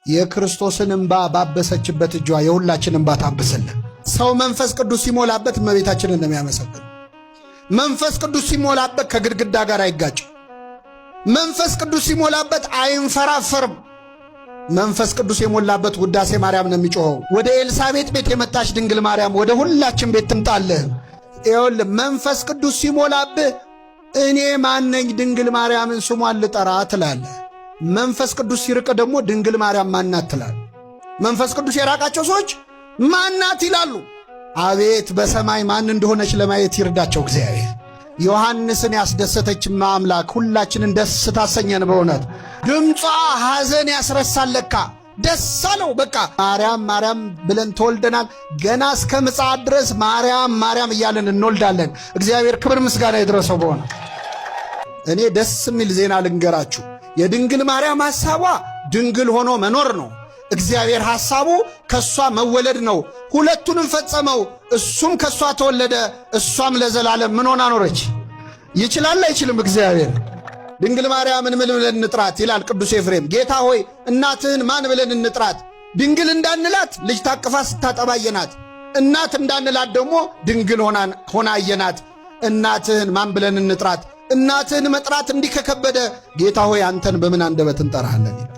የክርስቶስን እንባ ባበሰችበት እጇ የሁላችን እንባ ታብስልን። ሰው መንፈስ ቅዱስ ሲሞላበት እመቤታችንን ነው የሚያመሰግን። መንፈስ ቅዱስ ሲሞላበት ከግድግዳ ጋር አይጋጭም። መንፈስ ቅዱስ ሲሞላበት አይንፈራፈርም። መንፈስ ቅዱስ የሞላበት ውዳሴ ማርያም ነው የሚጮኸው። ወደ ኤልሳቤጥ ቤት የመጣች ድንግል ማርያም ወደ ሁላችን ቤት ትምጣልህ። ይኸውልህ መንፈስ ቅዱስ ሲሞላብህ እኔ ማነኝ ድንግል ማርያምን ስሟን ልጠራ ትላለህ። መንፈስ ቅዱስ ሲርቅ ደግሞ ድንግል ማርያም ማናት ትላለህ። መንፈስ ቅዱስ የራቃቸው ሰዎች ማናት ይላሉ። አቤት በሰማይ ማን እንደሆነች ለማየት ይርዳቸው እግዚአብሔር። ዮሐንስን ያስደሰተች አምላክ ሁላችንን ደስ ታሰኘን። በእውነት ድምጿ ሐዘን ያስረሳል። ለካ ደስ አለው። በቃ ማርያም ማርያም ብለን ተወልደናል። ገና እስከ ምጽአት ድረስ ማርያም ማርያም እያለን እንወልዳለን። እግዚአብሔር ክብር ምስጋና ይድረሰው። በሆነ እኔ ደስ የሚል ዜና ልንገራችሁ። የድንግል ማርያም ሐሳቧ ድንግል ሆኖ መኖር ነው። እግዚአብሔር ሐሳቡ ከእሷ መወለድ ነው። ሁለቱንም ፈጸመው። እሱም ከእሷ ተወለደ፣ እሷም ለዘላለም ምን ሆና ኖረች? ይችላል አይችልም? እግዚአብሔር ድንግል ማርያምን ምን ብለን እንጥራት ይላል ቅዱስ ኤፍሬም። ጌታ ሆይ እናትህን ማን ብለን እንጥራት? ድንግል እንዳንላት ልጅ ታቅፋ ስታጠባ አየናት። እናት እንዳንላት ደግሞ ድንግል ሆና አየናት። እናትህን ማን ብለን እንጥራት? እናትህን መጥራት እንዲህ ከከበደ ጌታ ሆይ አንተን በምን አንደበት እንጠራሃለን? ይላል።